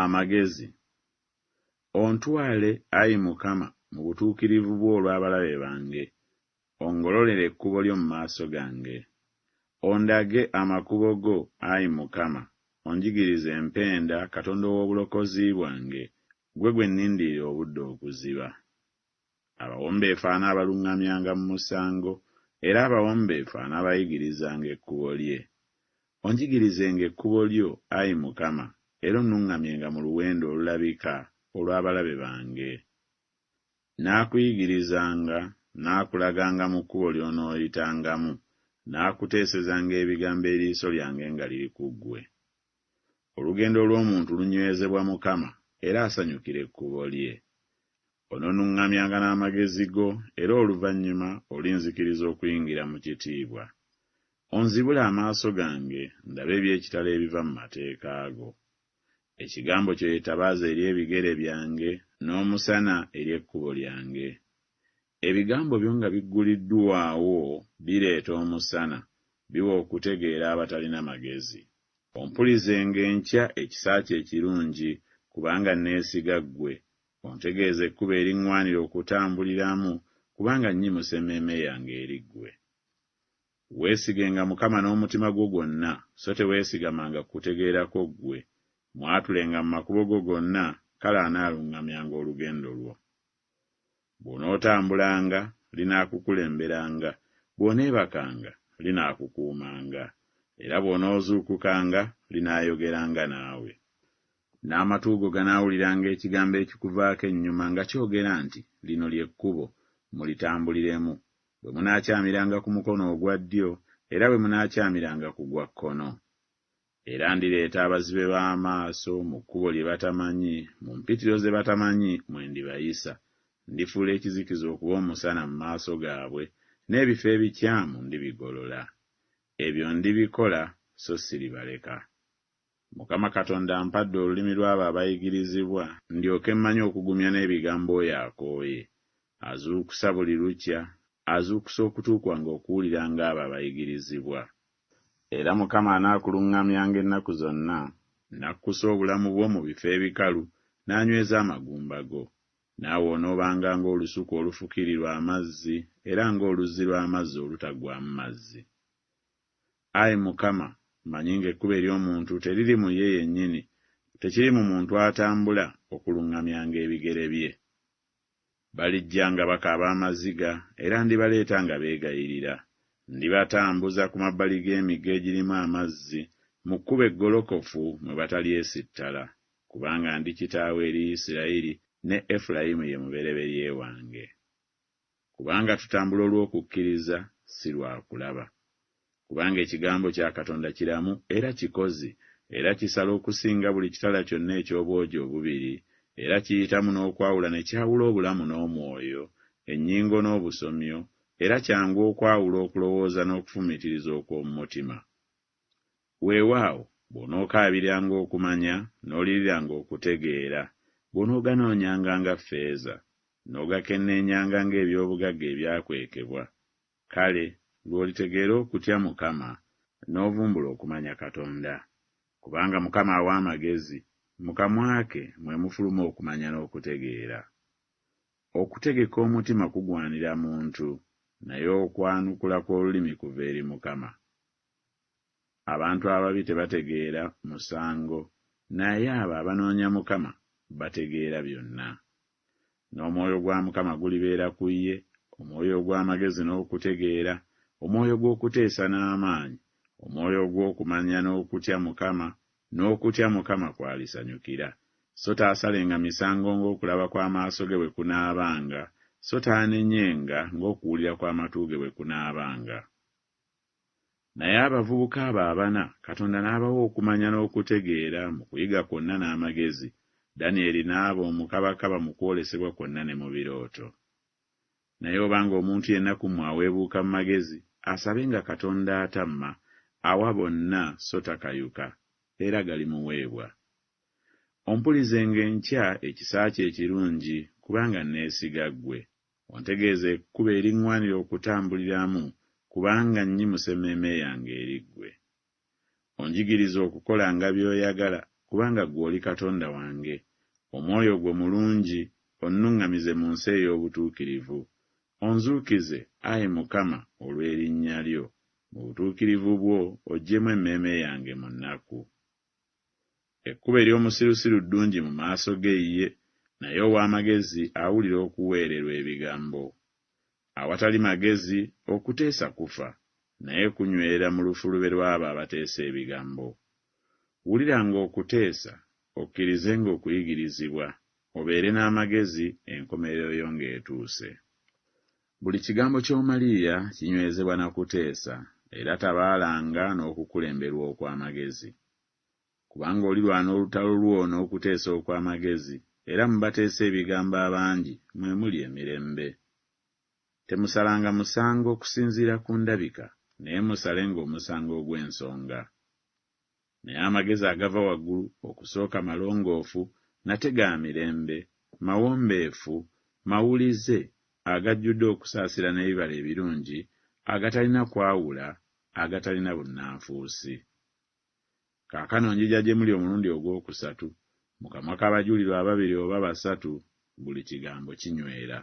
Amagezi. Ontwale, ayi Mukama, mu butuukirivu bwo olw'abalabe bange, Ongololere ekkubo lyo mu maaso gange. Ondage amakubo go, ayi Mukama, onjigirize empenda, Katonda ow'obulokozi bwange, ggwe gwe nnindirira obudde okuziba. Abawombeefu anaabaluŋŋamyanga mu musango, Era abawombeefu anaabayigirizanga ekkubo lye. Onjigirizenga ekkubo lyo, ayi Mukama, Era onnuŋŋamyenga mu luwenda olulabika olw'abalabe bange. Naakuyigirizanga, naakulaganga mu kkubo ly'onooyitangamu, Naakuteesezanga ebigambo eriiso lyange nga liri ku ggwe. Olugendo lw'omuntu lunywezebwa Mukama, Era asanyukira ekkubo lye. Onoonnuŋŋamyanga n'amagezi go, Era oluvannyuma olinzikiriza okuyingira mu kitiibwa. Onzibule amaaso gange, ndabe eby'ekitalo ebiva mu mateeka go. Ekigambo kyo ye ttabaaza eri ebigere byange, n'omusana eri ekkubo lyange. Ebigambo byo nga bigguliddwawo bireeta omusana, biwa okutegeera abatalina magezi. Ompulizenga enkya ekisa kyo ekirungi, kubanga neesiga ggwe. Ontegeeze ekkubo eriŋŋwanira okutambuliramu, kubanga nnyimusa emmeeme yange eri ggwe. Weesigenga Mukama n'omutima gwo gwonna, so teweesigamanga ku kutegeera kwo ggwe. Mwatulenga mu makubo go gonna, kale anaaluŋŋamyanga olugendo lwo. Bw'onootambulanga, linaakukulemberanga, bw'oneebakanga, linaakukuumanga, era bw'onoozuukukanga, linaayogeranga naawe. N'amatu go ganaawuliranga ekigambo ekikuvaako ennyuma nga kyogera nti Lino lye kkubo, mulitambuliremu, bwe munaakyamiranga ku mukono ogwa ddyo, era bwe munaakyamiranga ku gwa kkono. Era ndireeta abazibe b'amaaso mu kkubo lye batamanyi, mu mpitiro ze batamanyi mwe ndibayisa. Ndifuula ekizikiza okuba omusana mu maaso gaabwe, n'ebifo ebikyamu ndibigolola. Ebyo ndibikola, so siribaleka. Mukama Katonda ampadde olulimi lw'abo abayigirizibwa, ndyoke mmanye okugumya n'ebigambo oyo akooye. Azuukusa buli lukya, azuukusa okutu kwange okuwulira ng'abo abayigirizibwa. Era Mukama anaakuluŋŋamyanga ennaku zonna, n'akkusa obulamu bwo mu bifo ebikalu, n'anyweza amagumba go. Naawe onoobanga ng'olusuku olufukirirwa amazzi, era ng'oluzzi lw'amazzi olutaggwaamu mazzi. Ayi Mukama, mmanyi ng'ekkubo ery'omuntu teriri mu ye yennyini, tekiri mu muntu atambula okuluŋŋamyanga ebigere bye. Balijja nga bakaaba amaziga, era ndibaleeta nga beegayirira. Ndibatambuza ku mabbali g'emigga egirimu amazzi, mu kkubo eggolokofu mwe batalyesittala. Kubanga ndi kitaawe eri Isirayiri, ne Efulayimu ye mubereberye wange. Kubanga tutambula olw'okukkiriza, si lwa kulaba. Kubanga ekigambo kya Katonda kiramu era kikozi, era kisala okusinga buli kitala kyonna eky'obwogi obubiri, era kiyitamu n'okwawula ne kyawula obulamu n'omwoyo, ennyingo n'obusomyo, era kyangu okwawula okulowooza n'okufumiitiriza okw'omu mutima. Weewaawo, bw'onookaabiriranga okumanya, n'oliriranga okutegeera, bw'onooganoonyanga nga ffeeza, n'ogakenneenyanga ng'eby'obugagga ebyakwekebwa, kale lw'olitegeera okutya Mukama, n'ovumbula okumanya Katonda. Kubanga Mukama awa amagezi, mu kamwa ke mwe mufuluma okumanya n'okutegeera. Okutegeka omutima kugwanira muntu, naye okwanukula kw'olulimi kuva eri Mukama. Abantu ababi tebategeera musango, naye abo abanoonya Mukama bategeera byonna. N'omwoyo gwa Mukama gulibeera ku ye, omwoyo ogw'amagezi n'okutegeera, omwoyo gw'okuteesa n'amaanyi, omwoyo ogw'okumanya n'okutya Mukama, n'okutya Mukama kw'alisanyukira. So taasalenga misango ng'okulaba kw'amaaso ge bwe kunaabanga, so taanenyenga ng'okuwulira kw'amatu ge bwe kunaabanga. Naye abavubuka abo abana Katonda n'abawa okumanya n'okutegeera mu kuyiga kwonna n'amagezi, Danyeri n'aba omukabakaba mu kwolesebwa kwonna ne mu birooto. Naye obanga omuntu yenna ku mmwe aweebuuka mu magezi, asabenga Katonda atamma, awa bonna so takayuka, era galimuweebwa. Ompulizenga enkya ekisa kyo ekirungi, kubanga nneesiga ggwe. Ontegeeze ekkubo eriŋŋwanira okutambuliramu, kubanga nnyimusa emmeeme yange eri ggwe. Onjigirize okukolanga by'oyagala, kubanga ggwe oli Katonda wange, Omwoyo gwo mulungi onnuŋŋamize mu nsi ey'obutuukirivu. Onzuukize, ayi Mukama, olw'erinnya lyo, mu butuukirivu bwo oggyemu emmeeme yange mu nnaku. Ekkubo ery'omusirusiru ddungi mu maaso ge ye, naye ow'amagezi awulira okuweererwa ebigambo. Awatali magezi okuteesa kufa, naye kunywerera mu lufulube lw'abo abateesa ebigambo. Wuliranga okuteesa, okkirizenga okuyigirizibwa, obeere n'amagezi enkomerero yo ng'etuuse. Buli kigambo ky'omalirira kinywezebwa na kuteesa, era tabaalanga n'okukulemberwa okw'amagezi. Kubanga olirwana olutalo lwo n'okuteesa okw'amagezi, era mu bateesa ebigambo abangi mwe muli emirembe. Temusalanga musango kusinziira ku ndabika, naye musalenga omusango ogw'ensonga. Naye amagezi agava waggulu okusooka malongoofu, nate ga mirembe, mawombeefu, mawulize, agajjudde okusaasira n'ebibala ebirungi, agatalina kwawula, agatalina bunnanfuusi. Kaakano njija gye muli omulundi ogwokusatu, mu kamwa k'abajulirwa ababiri oba basatu buli kigambo kinywera.